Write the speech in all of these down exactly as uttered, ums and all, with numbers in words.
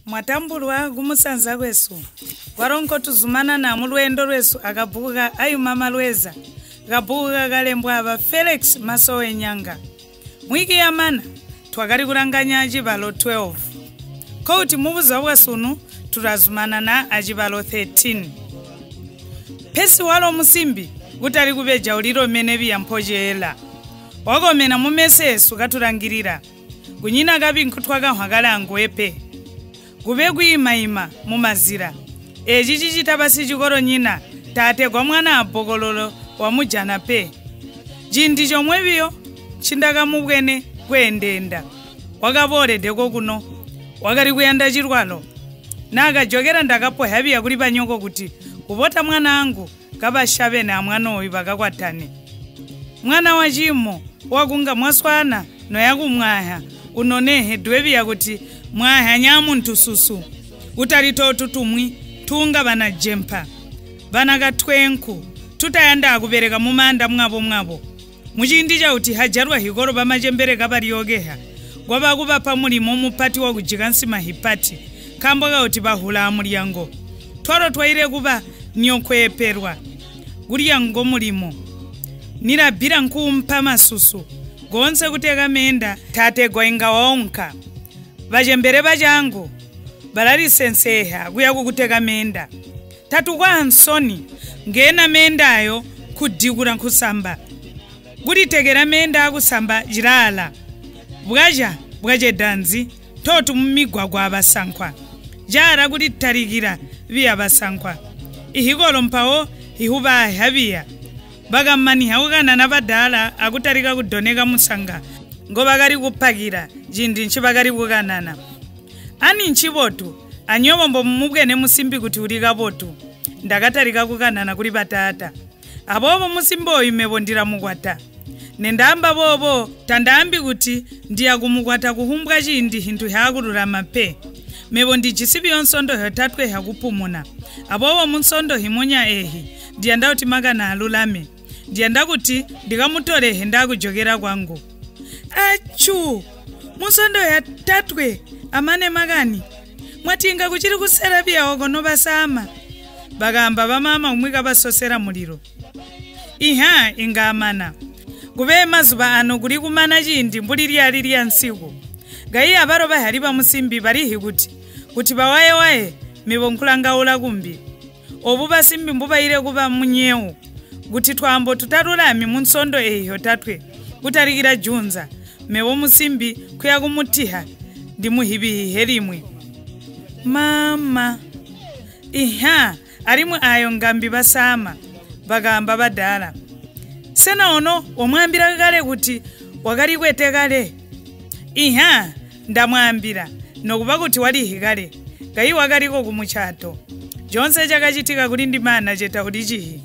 Mwatambulwa kumusanza kwesu. Kwaronko tuzumana na mulwendo lwesu akabhuku ka Ayu Mama Lweza, kabhuku kakalembwa ŵa Felix Masowe Nyanga. Mwiki ya mana, twakali kulanganya chibalo twelve. Kouti mu buza bwa sunu, tulazumana na achibalo thirteen. Pesi walo musimbi, kutali kuŵeja uliro mene ŵiya mphojela. Wakomena mu meso yesu katulangirira. Kunyina kaŵi nkhutwa kanhwa kali angwepe. Kuŵe kuyimayima mu mazira. Echi chichita pasi chikoro nyina, tate gwa mwana abokololo wamujana pe. Chindi chomweviyo chindakamubwene kwendenda. Wakaŵoledeko kuno. Wakali kuyanda chirwaro. Nakajokera ndakapohya ŵiya kuli ŵanyoko kuti, kubota mwanangu, kaŵashaŵe na amwanowi ŵakakwatane. Mwana wa chimo, wakunga mwaswana no yakumwahya, unonehe dweŵi yakuti, mwahya nyamu ntususu, utali totu tumwi, tunga ŵana jempha, ŵana kathwenkhu, tutayanda kuŵereka mu manda mwabo mwabo. Mu chindi chakuti hajarwa hikoro pa machembere ghaŵa lyogeha, gwaŵa kuŵa pa mulimo mupati wakujika nsima hipati, kambwa kakuti ŵahula muryango. Twaro twaire kuŵa nyo kweperwa, gulyango mulimo. Nirabira nkumpa masusu, gonse kuteka menda, tate gwainga wonka. Ŵachembere ŵachangu, ŵalalisenseha kuya kukuteka menda. Tatukwa nsoni, ngena mendayo kudikura nkhusamba. Kulitekera menda kusamba chilala. Bwaja, bwajedanzi, ntotu mu migwagwa ŵasankhwa. Jara kulitalikira ŵiya ŵasankhwa. Ihikolo mpawo hihuŵa haŵiya. Ŵakamaniha kukana na ŵadala akutarika kudoneka musanga ngo ŵakali kupakira chindi nchi ŵakali kukanana. Ani nchiŵotu, anyoŵo mbo mumubwene musimbi kuti uli kaŵotu. Ndakatarika kukanana kuli ŵatata. Apopo musimboyu mevo ndira mukwata. Nendamba bobo, tandambi kuti ndiya kumukwata kuhumbwa chindi hinthu hakururama pe. Mevo ndijisipi yo nsondo hyotatwe hakupumuna. Apopo mu nsondo himonya ehi, ndiyanda kuti makana alulame. Ndiyanda kuti ndikamutorehe ndakujokera kwangu. Achu! Mu nsondo yatatwe, amane makani. Mwatinga kuchiri kusera biya wako no basama. Bakamba bamama umwe kabasosera muliro. Iha, ingamana. Kuŵe mazuŵa ano kuli kumana chindi mbuli lyali lya nsiku. Gayi aŵaro ŵahali ŵa musimbi ŵalihi kuti, kuti ŵawaye-waye, miŵo nkhulangawula kumbi. Obu ŵasimbi mbuŵayire kuŵa munyewu, kuti twambo tutarurami mu nsondo eyiho tatwe, kutalikira junza, mewo musimbi kuya kumutiha ndi muhiŵihihe limwe. Mama, iha, alimwe ayo ngambi ŵasama, ŵakamba ŵadala. Sena ono wamwambira kale kuti wakalikwete kale? Iha, ndamwambira, nokuŵa kuti walihi kale, kayi wakaliko ku muchato. Jose chakachitika kuli ndi mana cheta kuti chihi.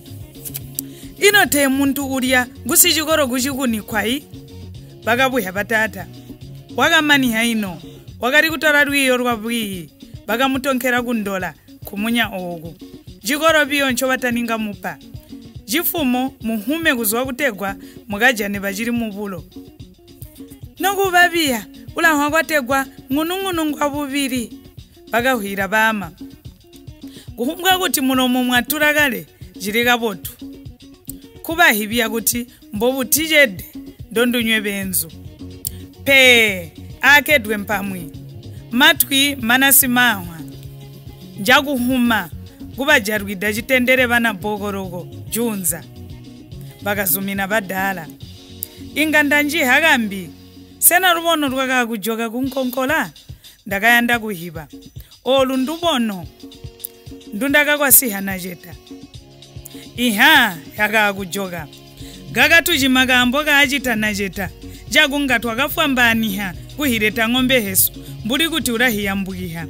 Ino te muntu ulya ngusi chikoro kuchikuni kwayi? Ŵakabuhya ŵatata. Wakamaniha ino, wakali kutora lwiyo lwa bwiyi, ŵakamutonkhera ku ndola, kumunya uku. Jikoro viyo ncho ŵataninga mupa. Jifumo muhume kuzwa kutegwa mukajani ŵachili muvulo. Nokuŵa viya, ulahwa kwategwa ng'unung'unu ngwa vuŵiri, ŵakahwira ŵama. Kuhumbwa kuti mulomo mwatura kale, jili kabotu. Kuŵahiŵya kuti mbo kuti chede ndo ndunywe ŵenzu. Pe, akedwe mpamwi, matwi manasi mahwa. Njakuhuma, kuŵajarwida chitendere ŵana bokoroko, junza. Ŵakazumina ŵadala. Inga ndanjiha kambi, sena lubono lwakakujoka kunkonkora? Ndakayanda kuhiŵa. Olu ndubono. Ndundakakwasiha na cheta. Iha, yakakujoka. Gakatuji makambo kachita na cheta, jakunga twakafwambaniha kuhireta ng'ombe hesu, mbuli kuti urahiyambukiha.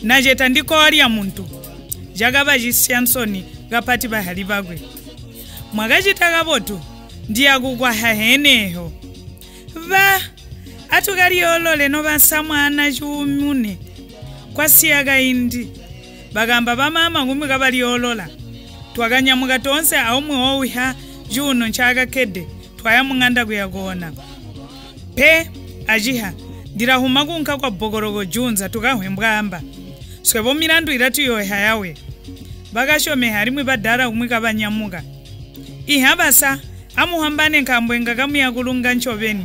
Na cheta ndiko alya muntu. Jakaŵa jisya nsoni kapati ŵahali ŵakwe. Mwakachita kabotu, ndiyakukwaha heneho. Ŵa, atu kalyolole no ŵasamwana chumune. Kwasiya kaindi. Ŵakamba ŵamama kumwe kaŵalyolola. Twakanyamuka tonse aumwe wauha juno nchakakede, twaya mu ng'anda kuya kuwona. Pe, ajiha, Ndirahuma kunka kwa bokoroko junza tukahwe mbwamba. Swepo mirandu yirati yohe hayawe. Ŵakashomeha harimwe ŵadala umwe kaŵanyamuka. Iha ŵasa, amuhambane nkhambwe ngakamuya kulunga nchoŵeni.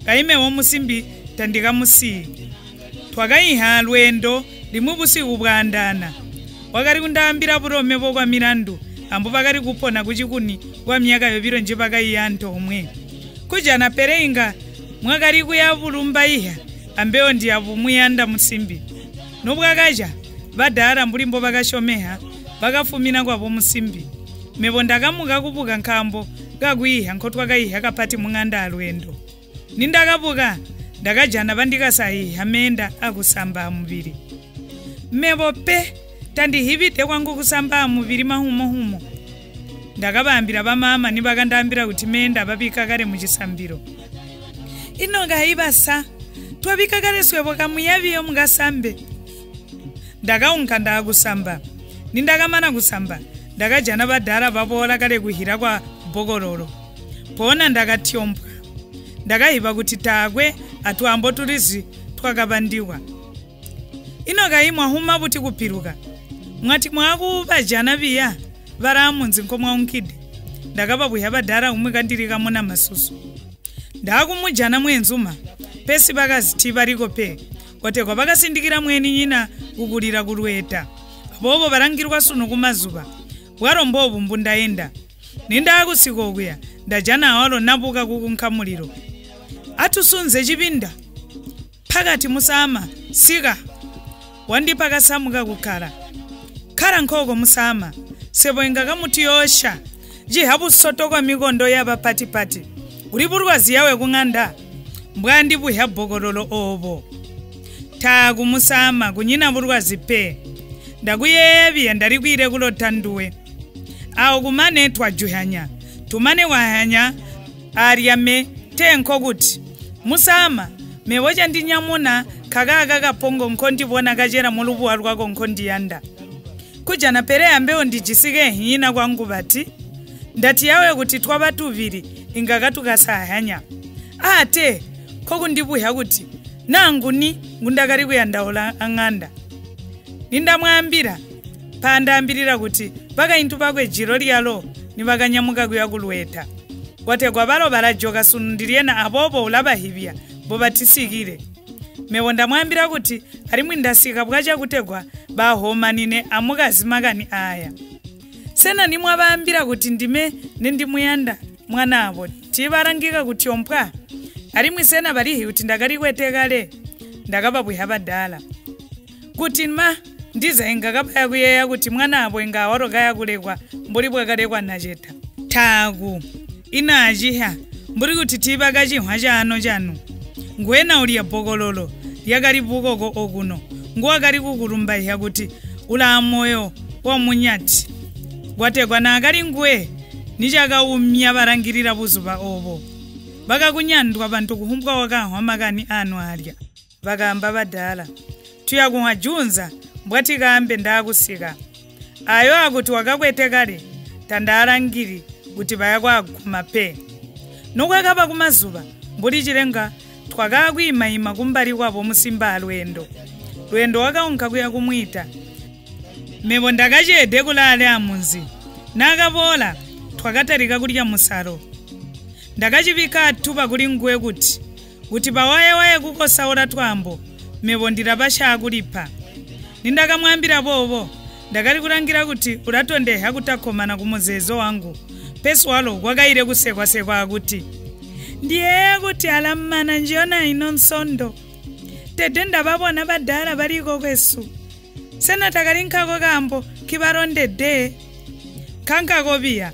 Kayime wo musimbi tandikamusiye. Twakayiha lwendo limwe busiku bwandana. Wakali kundambira burome bo kwa mirandu, ambo pakali kupona kuchikuni kwa myaka yoviro nje pakayiya nthomwe. Kujana pere inga mwakali kuya bulumba iha, ambewo ndi apo muyanda musimbi. Nobwakacha, ŵadala mbulimbo ŵakashomeha, ŵakafumina kwapo musimbi. Mepo ndakamuka kupuka nkhambo kakwiha nkhotwakayiha kapati mu ng'anda ya lwendo. Nindakapuka, ndakajana ŵandikasayiha menda akusamba muŵiri. Mepo pe, tandihiŵite kwangu kusamba muŵiri mahumohumo. Ndakaŵambira ŵamama ni ŵakandambira kuti menda ŵaŵika kale mu chisambiro. Ino kayiŵasa, twaŵika kale swepo kamuyaŵiyo mukasambe. Ndakawunka ndakusamba. Nindakamana kusamba, ndakajana ŵadala ŵaŵola kale kuhira kwa bokololo. Pona ndakatyompwa. Ndakayipa kuti takwe atwambo tulizi twakapandiwa. Ino kayi mwahuma buti kupiruka? Mwati mwakuŵajana ŵiya ŵara mu nzinko mwaunkide. Ndakapapwihya ŵadala umwe kandiri kamona masusu. Ndakumujana mwenzuma, pesi ŵakazi ti ŵaliko pe, kwatekwa ŵakasindikira mweni nyina kukulira kulweta. Apopo ŵarangirwa sunu ku mazuŵa, bwaro mbobu mbundayenda. Ninda kusikokuya, ndajana awalo napuka kukunkha muliro. Atusunze chipinda. Pakati musama, sika, wandipa kasamu kakukara. Kara nkhoko musama, sebo inga kamutiyosha, jihapu soto kwa mikondo ya ŵapatipati. Uli purwazi yawe kung'anda, mbwandi buhya bokololo obo. Ta kumusama, kunyina purwazi pe. Ndakuyeŵya ndalikwire kulota nduwe. Awo kumane twajuhanya, tumane wahanya, arya me, tenko kuti, musama, mewocha ndi nyamuna, kakaka kapongo nkhondivona kachera mu lupuwa lwako nkhondiyanda. Kuja na pereya mbewu ndijisike hina kwangu ŵati, ndati yawe kuti twaŵa tuŵiri, inga katukasahanya. Ate, khokundipuhya kuti, nangu ni ngundakali kuyandaula ang'anda. Nindamwambira, pandambilira kuti, pakayintu pakwe jiro lyalo, ni pakanyamuka kuya kulweta. Wategwa palo palajoka sunu ndilyena apopo ulaŵahivya, mbo patisikire. Mewo ndamwambira kuti, alimwi ndasika bwacha kutegwa, bahomanine amukazi makani aya. Sena nimwaŵambira kuti ndime nindimuyanda mwanawo, tiŵarangika kutyompwa? Alimwi sena palihi kuti ndakalikwete kale? Ndakapapwiha padala. Kuti ma, ndiza ingakabaya kuyeya kuti mwanapo inga waro kaya kulekwa mbuli bwakalekwa na cheta. Thaku, ino achiha, mbuli kuti tipa kachihwa chano chanu. Ngwena ulya bokololo, lyakali pukoko okuno, ngwakali kukulumbaihya kuti ula moyo wa munyati. Wategwa na akali ngwe, ni chakaumya ŵarangirira buzupa obo. Ŵakakunyandwa pantu kuhumpwa wakahwa makani anu alya. Ŵakamba ŵadala, tuyakunhajunza mbwati kambe ndakusika. Ayo akuti wakakwete kale, tandalangiri kuti ŵayakwaguma pe. Nokwakapa ku mazuŵa, mbuli chilenga twakakwima-yima kumbali kwapo musimba alwendo. Lwendo wakaunka kuya kumwita. Mebo ndakachede kulale amunzi, nakapola twakatarika kulya musalo. Ndakachiŵika thupa kuli ngwe kuti, kuti pawayewaye kukosa ula twambo, mebo ndirapacha kulipha. Nindakamwambira bobo, ndakali kulangira kuti ulatondeha kutakhomana ku muzezo wangu, pesi walo gwakayire kusekwasekwa akuti, ndiye kuti alamana njiyona ino nsondo. Tede ndababona badala baliko kwesu. Sena takali nkhako kambo kiŵarondede? Nkhankhakoŵiya,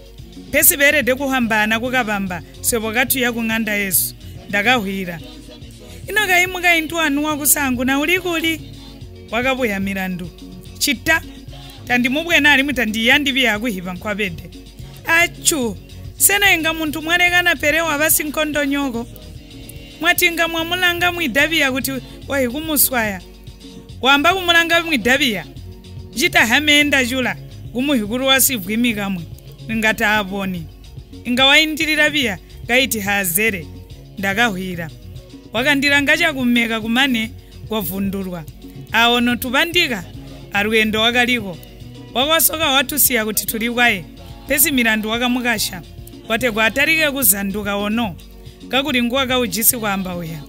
pesi ŵerede kuhambana kukapamba swepo kathuya ku ng'anda Yesu, ndakahwira. Ino kayi mukayintwanu wakusangu na ulikuli? Wakapuya mirandu. Chita, tandimubwena alimwe tandiyandiŵiya kuhipa nkhwaŵede. Achu, sena inga munthu mwalekana pere waŵasi nkhondonyoko? Mwati inga mwamulanga mwidaŵiya kuti wahikumuswaya. Wamba kumulanga mwidaŵiya, chita hamenda chura kumuhikuru wa sivwimi kamwe, ngati aponi. Inga wayindirira ŵiya, kayiti hazere, ndakahwira. Wakandilanga chakumeka kumane kwavundulwa. Awo no tubandika, alwendo wakaliko. Wakasoka watusiya kuti tulibwaye, pesi mirandu wakamukasha, wategwa atarike kuzanduka ono, kakuli nguwa kaujisi kwamba uya.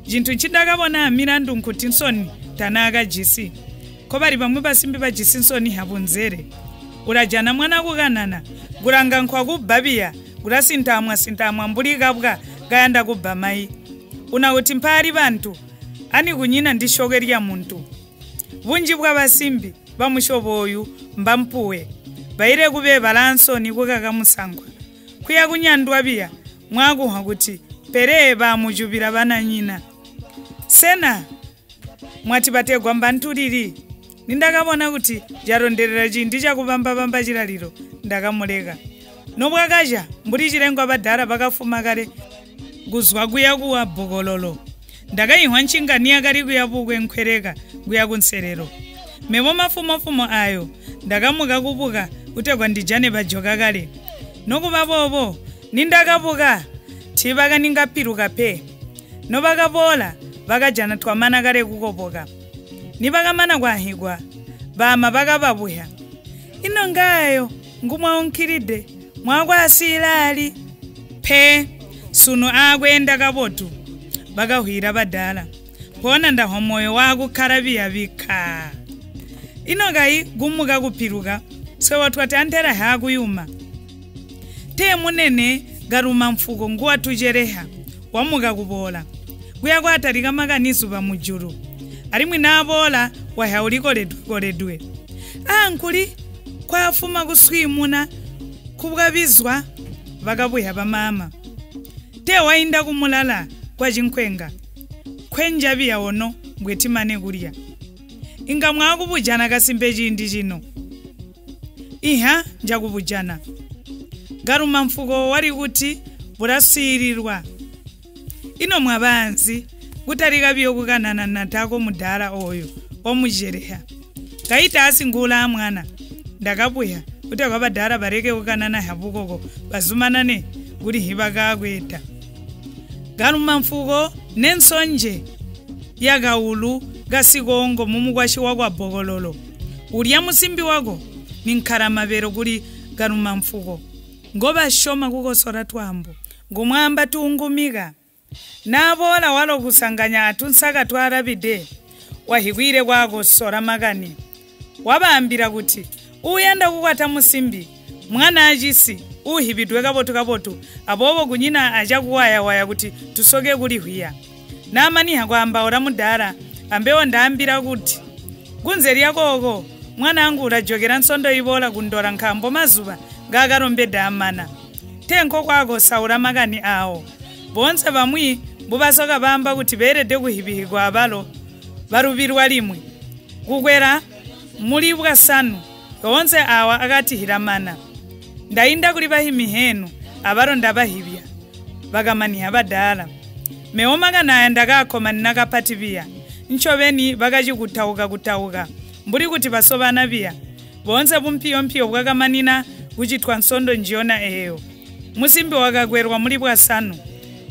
Chinthu chindakabona mirandu nkuti nsoni tanaka jisi. Kobali pamwe pasimbi pajisi nsoni habunzere. Ulaja na mwana kukanana, gulanga nkhwa kubba biya, gulasintamwa sintamwa mbuli kabwa gayanda kubba mayi. Una kuti mpali bantu, ani kunyina ndi shoke lya muntu. Bunji bwa basimbi ba mushobo uyu mbampuwe, bayire kubeba la nsoni kukaka musankwa. Kuya kunyandwa biya, mwakuha kuti pere bamujubira bananyina. Sena, mwati bategwa mbantuliri. Nindakabona kuti jaronderera chindi chakubamba-bamba chilaliro, ndakamuleka. Nobwakacha, mbuli chilengwa badala bakafuma kale kuzwa kuya kuwa bokololo. Ndakayihwa nchinga ni yakali kuya pukwe nkhwereka kuya ku nserero. Memo mafumofumo ayo, ndakamuka kupuka kutegwa ndijane bajoka kale. Nokuba bobo, nindakapuka, thibaka ningapiruka pe. No ŵakabora ŵakajana twamana kale kukopoka. Ni ŵakamana kwahikwa, ŵama ŵakaŵapuya, ino ngayo ngumwawunkhiride mwakwasirali? Phe, sunu akwenda kabotu. Ŵakahwira ŵadala, pona ndahwa moyo wakukhara ŵiyaŵikha. Ino kayi gumuka kupiruka, swe wathu watanthera ha kuyuma. Te munene garuma mfuko nguwatujereha, wamuka kubora. Kuya kwatalika makanizu pa mujuru. Alimwi nabora wahya uliko ledwe-koledwe. Ah, nkuli kwafuma kuswimuna kubwabizwa ŵakabuya pa mama. Te wayinda kumulala kwa chinkwenga. Khwenja ŵiya wono mbwetimane kulya. Inga mwakubujana kasimbe chindi chino. Iha, njakubujana. Garuma mfuko wali kuti buraswiyirirwa. Ino mwaŵanzi, kutalika vyo kukanana na tako mudala oyo, wamujereha. Kayita asingula mwana, ndakapwiha, kuti kwa ŵadala ŵareke kukanana ha vukoko, ŵazumanane kuli hiŵa kakweta. Garuma mfuko ne nsonje ya kaulu ga sikongo mu mukwashiwa kwa bokololo. Ulya musimbi wako ni nkhara maŵero kuli garuma mfuko. Ngoŵa shoma kukosora twambo, ngumwamba tungumika. Nabora walo kusanganya atunsaka twa Davide, wahikwire kwako sora makani. Waŵambira kuti, uyenda kukwata musimbi, mwana achisi, uhipidwe kabotu kabotu, apopo kunyina achakuwayawaya kuti tusoke kulihwiya. Namaniha kwambaula mudala, ambewo ndambira kuti, kunze lyakoko, mwanangu ulajokera nsondo ibora kundora nkhambo mazuŵa ngakarombeda amana. Tenko kwako saura makani awo. Bonse ŵamwi mbuŵasoka ŵamba kuti ŵerede kuhipihigwa aŵalo ŵaluŵirwa limwe. Kukwera mulibwa sanu, yonse awa akatihira mana. Ndayinda kuli ŵahimi henu, aŵalo ndaŵahivya, ŵakamaniha ŵadala. Mewo makanaya ndakakho manina kapati ŵiya, nchoŵeni ŵakachikutawuka-kutawuka, mbuli kuti ŵasoŵana ŵiya. Bonse bumphiyo-mphiyo bwakamanina kuchitwa nsondo njiyona eyo. Musimbi wakakwerwa muli bwasanu.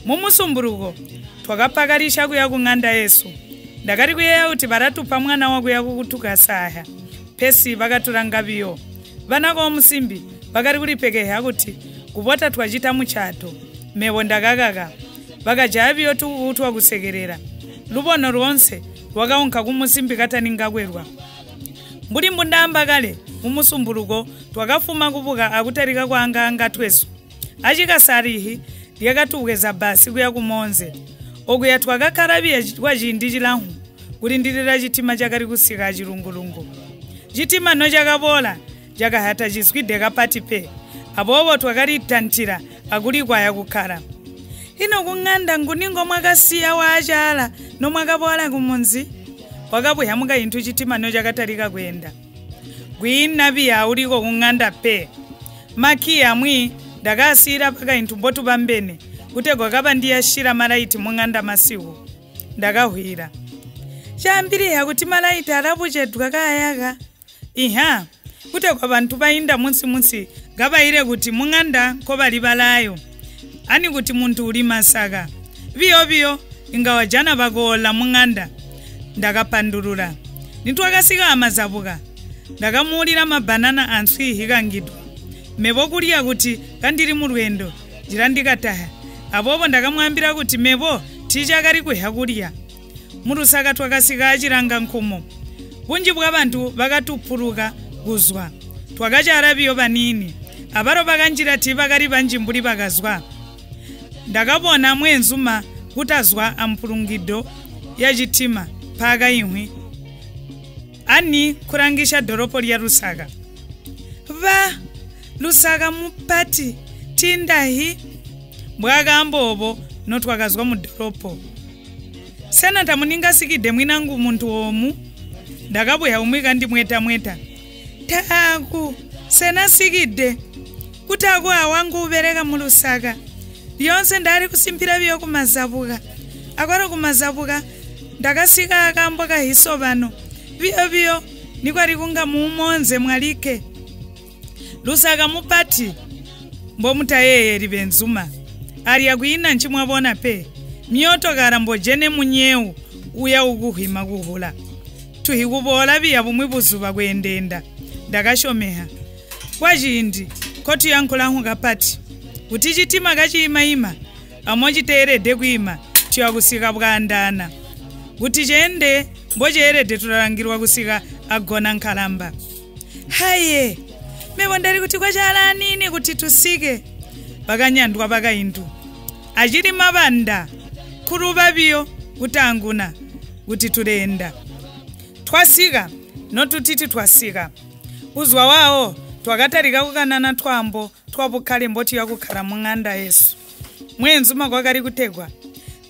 Mu musumburuko, twakapakalisha kuya ku ng'anda yesu. Ndakali kuyeya kuti ŵaratupa mwana wakuya kukutuka saha. Pesi ŵakaturanga ŵiyo. Ŵanako wa musimbi ŵakali kulipekeha kuti, kupota twachita muchato. Mewo ndakakaka. Ŵakajaya ŵiyo tukutwa kusekerera. Lubono lonse lwakawunka ku musimbi katani ngakwerwa. Mbuli mbundamba kale, mu musumburuko twakafuma kupuka akutalika kwanga ngatwesu. Achikasarihi lyakatubweza basi kuya kumonze. Okuya twakakhala ŵiya kwa chindi chilankhu, kulindilira chitima chakali kusika chilungulungu. Chitima no chakabora, chakahata chiswide kapati pe. Apopo twakalitanthira akulikwaya kukhara. Ino ku ng'anda nguningo mwakasiya wachala no mwakabwara ku munzi? Wakabwihya muka inthu chitima no chakatalika kwenda. Gwina ŵiya uliko ku ng'anda pe. Makiya mwi ndakasiyira paka inthu mbotu pambene, kutegwa kaba ndiyashira malaiti mu ng'anda masiku. Ndakahwira. Chambiriha kuti malaiti alapuchedwa kayaka. Iha, kutegwa ŵanthu ŵayinda munsi-munsi gaŵayire kuti mu ng'anda nkoŵalibalayo, ani kuti munthu uli masaka. Viyo-viyo, Inga ŵajana ŵakowola mu ng'anda, ndakapandulula. Nitwakasika amazapuka, ndakamuwulira mabanana answi ghikangidwa. Mepo kulya kuti kandili mu lwendo, njira ndikataha. Apopo ndakamwambira kuti mepo tichakali kwihya kulya. Mu Lusaka twakasika chilanga nkhumo. Bunji bwa ŵanthu ŵakatupuruka kuzwa. Twakachara viyo ŵanini. Aŵaro ŵakanjira ti ŵakali ŵanji mbuli ŵakazwa. Ndakawona mwenzuma kutazwa ampulungido ya chitima phaka imwe. Ani kurangisha doropo lya Lusaka. Ŵa Lusaka mupati tindahi. Mbwakambobo no twakazwa mu doropo. Sena tamuningasikide mwinangu munthu womu. Ndakabweha umwika ndimwetamweta. Taku, sena sikide. Kutaku awangu ubereka mu Lusaka. Lyonse ndali kusimphira viyo kumazabuka. Akwaro kumazabuka, ndakasika akambo kahiso pano. Viyo viyo, nikwali kunga muumonze mwalike. Lusaka mupati. Mbo mutayeye libe nzuma. Alya kwina nchimwabona pe. Myoto kara mbojene munyewu uya ukuhwima kuhula. Tuhikubola viya bumwe buzuŵa kuyendenda. Ndakashomeha. Kwa chindi, kotu yankhulankhunga pati. Kuti chitima kachiyimayima, amo chiteerede kwima, tiwakusika bwandana. Kuti chende, mbo cheerede tulalangirwa kusika agona nkhalamba. Haye, mepo ndali kuti kwa chalanini kuti tusike. Pakanyandwa pakaindu. Achili mabanda, kuluŵa viyo, kutanguna, kuti tulenda. Twasika, no tutiti twasika. Uzwa wawo, twakatalika kukanana twambo twa bukhale mboti yakukhara mu ng'anda yesu. Mwenzuma kwakali kutegwa,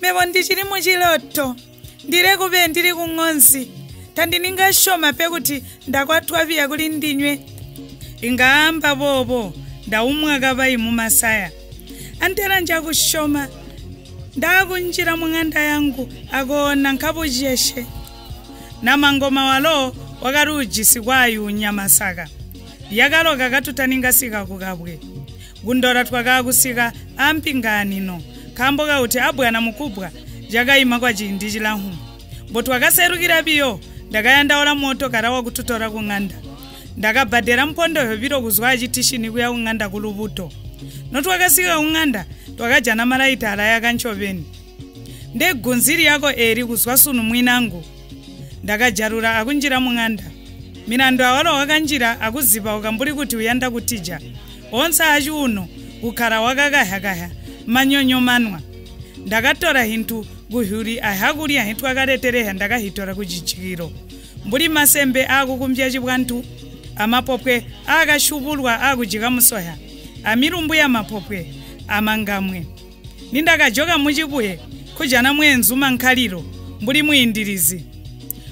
mepo ndichili mu chiloto, ndile kube ndili ku ng'onzi, tandi ningashoma pe kuti ndakwatwa viya kuli ndinywe. Ingamba bobo, ndaumwa kabayi mu masaya. Antera njakushoma, ndakunjira mu ng'anda yangu, akona nkhabujeshe. Na mangoma walo wakali ujisi kwa ayu nyamasaka. Yakaloka katutaningasika ku kabwe. Gundora twakakusika ampi ngani no, kambo kakuti abwana mukubwa jakayima kwa chindi chilankhu. Mbo twakaserukira piyo, ndakayandaula moto karawa kututora ku ng'anda. Ndakabhadera mpondo yoviro kuzwa achitishini kuya ku ng'anda ku lubuto. No twakasika ku ng'anda, twakaja na malaita ala yaka nchoveni. Nde gunziri yako eri kuzwa sunu mwinangu. Ndakajarura akunjira mu ng'anda. Mirandu awaro wakanjira akuzipa ukambuli kuti uyanda kutija. Onse achi uno, ukhara wakakahyakaha, manyonyo manwa. Ndakatora hintu guhyuli ahakurya hinthu akaretereha ndakahitora ku chichikiro. Mbuli masembe akukumbya chibwantu, amapopwe akashuburwa akujika musoya, amirumbu ya mapopwe, amangamwe. Nindakajoka mu chibuye, kujana mwenzuma nkhaliro, mbuli muyindirizi.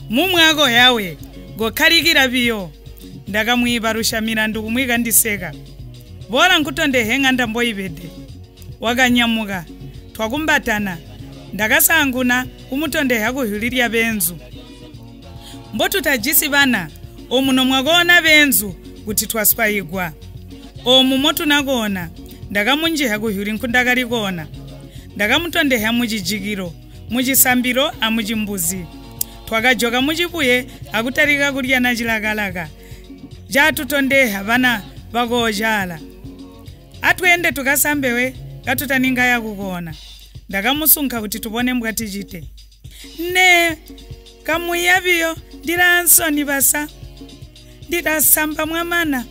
Mumwako yawe, gokhalikira piyo. Ndakamwiparusha mirandu kumwika ndiseka. Bora nkutondehe ng'anda mboyipede. Wakanyamuka, twakumbatana. Ndakasanguna kumutondeha kuhuli lya benzu. Mbo tutajisi ŵana, omuno mwakona benzu kuti twaswayigwa. Omu motunakona, ndakamunjiha kuhuli nkundakalikona. Ndakamutondeha mu chijikiro, mu chisambiro a mu chimbuzi. Twakajoka mu chibuye akutalika kurya na chilakalaka. Jatutondeha ŵana ŵakojala. Atwende tukasambewe katutaninga yakukona. Ndakamusunkha kuti tupone mbwa tichite. Ne, kamuyaviyo ndilansoni basa. Ndidasamba mwamana.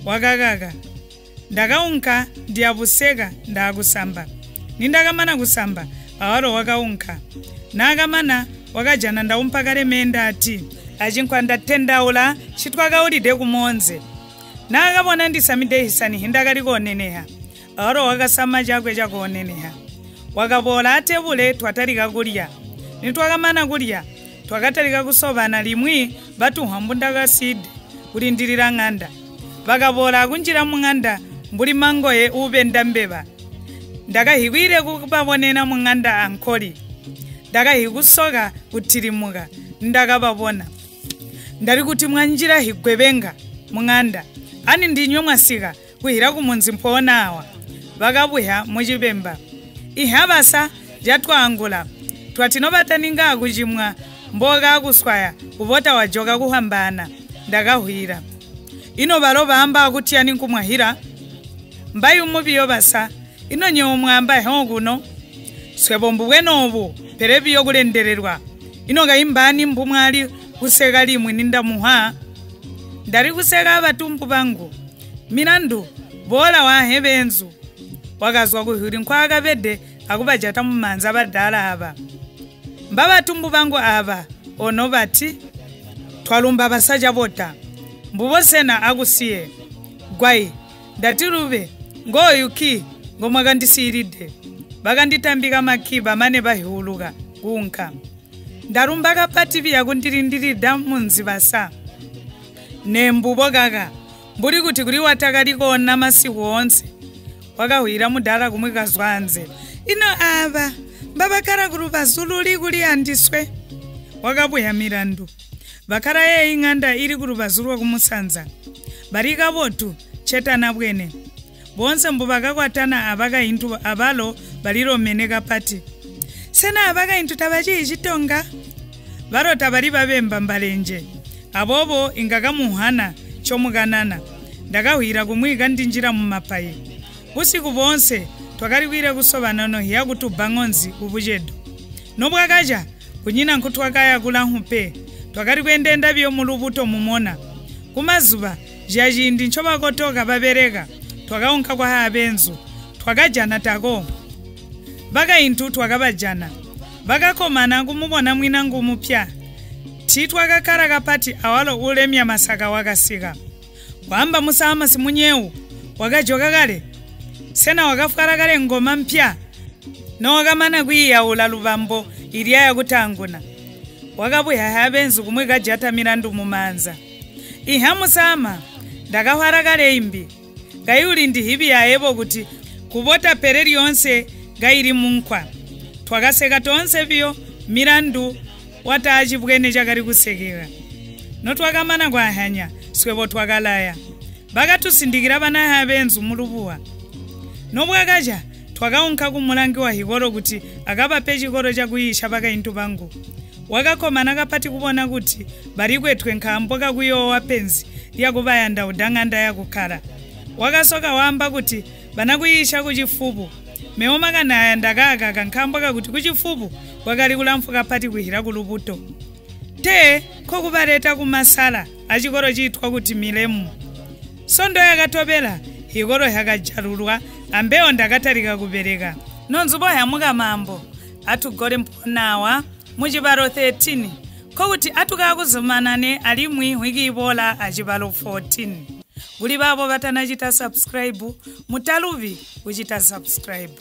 Wakakaka. Ndakaunka ndiyabuseka ndakusamba. Nindakamana kusamba, awaro wakaunkha. Nakamana wakajana ndaumpakale menda ati, achinkwa ndatendaula chitwakaulide kumonze. Nakapona ndisamide hisani hindakali koneneha. Oro wakasama chakwe chakuwoneneha. Wakapola tebule twatalika kulya. Nitwakamana kulya, twakatalika kusoŵana limwi ŵatuhwa mbundakaside kulindilira ng'anda. Ŵakapola kunjira mu ng'anda mbuli mangoye uŵe ndambeŵa. Ndakahiwire kupaponena mu ng'anda ankholi. Ndakahikusoka kutilimuka. Ndakapapono. Ndali kuti mwanjira higweŵenga mu ng'anda. Ani ndinywe mwasika kuhira ku munzi mphonawa, ŵakabwiha mu chipemba. Iha ŵasa jatwangula, Twatino ŵataninga akuchimwa mboka akuswaya, kuvota wajoka kuhambana. Ndakahwira. Ino ŵalo ŵamba akutyani nkumwahira? Mbayi umuŵiyo ŵasa, ino nyewo mwamba hyo kuno? Swebo mbubwenobu, pereŵiyo kulendererwa. Ino kayimbani mbumwali kuseka limwe nindamuha? Ndali kuseka ŵatumbu ŵangu. Mirandu, bora wahe ŵenzu. Wakazwa kuhuli nkhwa akaŵede akuŵajata mu manza ŵadala aŵa. Mba ŵatumbu ŵangu aŵa, ono ŵati, twalumba ŵasacha ŵota, mbuwosena akusiye. Gwayi, ndati luŵe, ngoyu ki, ngo mwakandisiyiride. Ŵakanditambika makhiba mane ŵahiwuluka, kunka. Ndarumba kapati ŵiya kundilindirira mu nziŵasa. Ne mbubo kaka, mbuli kuti kuli watakaliko na masiku onse. Wakahwira mudala kumwe kazwanze. Ino aŵa, mbaŵakara ku luŵazu luli kuli andiswe? Wakabuya mirandu. Ŵakara yeyi ng'anda ili ku luŵazu lwa kumusanza. Ŵalikaŵotu, cheta na bwene. Bonse mbu ŵakakwatana aŵakayinthu aŵalo ŵaliromene kapati. Sena aŵakayinthu taŵachiyi chitonga? Ŵalo taŵali ŵaŵemba mbalenje. Awobo ingakamuhana chomukanana. Ndakahwira kumwika ndinjira mu mapayi. Usiku bonse twakali kwira kusoŵa nono hiya kutuba ng'onzi ubujedo. Nobwakacha, kunyina nkhutwakaya kulankhu pe. Twakali kwendenda vyo mu lubuto mumona. Kumazuŵa, jajindi nchoŵakotoka ŵaŵereka, twakawunka kwa haŵenzu, twakajana tako. Ŵakayinthu twakaŵajana. Ŵakakomana kumubona mwinangu mupya. Ti twakakara kapati awalo ulemya masaka wakasika. Wamba musama si munyewu, wakajoka kale? Sena wakafwara kale ngoma mpya? No wakamana kwiyaula lubambo ilya yakutanguna. Wakabuya haŵenzu kumwe kajata mirandu mu manza. Iha musama, ndakahwara kale imbi. Kayuli ndi hibi yayevo kuti kubota pere lyonse gayili munkwa. Twakaseka tonse vyo mirandu wata chibwene chakali kusekera. No twakamana kwahanya, swepo twakalaya. Ŵakatusindikira ŵanahe aŵenzu mu lubuwa. Nobwakacha, twakawunka ku mulangi wa hikolo kuti akaŵape chikoro chakuyisha ŵakayintu ŵangu. Wakakomana kapati kuwona kuti ŵalikwetwe nkhambwa kakuyowa penzi lyakuŵayanda udang'anda yakukhala. Wakasoka wamba kuti ŵanakuyisha ku chifupu. Mewo makanaya ndakaka kankhambwa kakuti ku chifupu kwakali kulamfuka pati kwihira ku lubuto. Te, nkokuŵareta ku masala a chikoro chithwa kuti Milemu. Sondo yakatoŵera, hikoro hakajalulwa, ambewo ndakatarika kubereka. Nonzubo yamuka mambo, atugole mponawa, mu chibalo thirteen, kokuti atukakuzumanane alimwi hwiki ibola a chibalo fourteen. Kuli ŵapo ŵatanachita subscribe, mutaluvi kuchita subscribe.